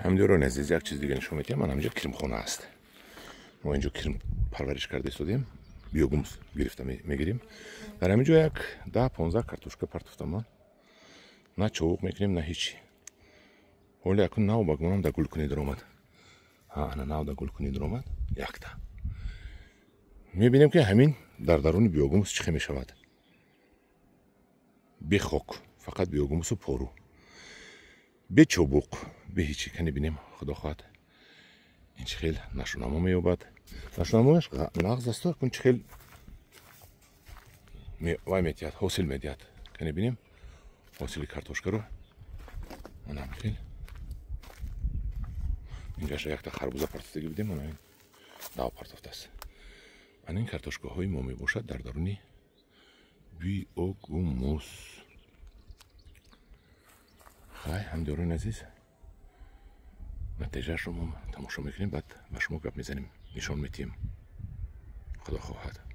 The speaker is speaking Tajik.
Ҳамдиёрони азиз, як чиз дига нишон медиҳам. Ман ҳаминҷо кирмхона аст. Мо инҷо кирм парвариш карда истодем, биогумус гирифта мегирим. Дар ҳамин ҷо як 10-15 картошка партофтам ман. На човуқ мекунем, на ҳичи. Ҳоле акун нав ба гумонам да гулкунӣ даромад. Ана нав да гулкунӣ даромад якта. Мебинем, ки ҳамин дар даруни биогумус чӣ хел мешавад. Бе хок, фақат биогумусу пору, бе чобуқ, бе ҳичи. Кани бинем, худо хоҳад, ин чӣ хел нашунамо меёбад. Нашунамояш нағз асту, акун чӣ хел вай метиҳад, ҳосил медиҳад. Кани бинем ҳосили картошкаро. Манам хел инҷаша якта харбуза партофтагӣ будем, ана ин нав партофтааст. Ана ин картошкаҳои мо мебошад дар даруни биогумус. Хай, ҳамдиёрони азиз, натиҷаашро мо тамошо мекунем, баъд ба шумо гап мезанем, нишон метиҳем, худо хоҳад.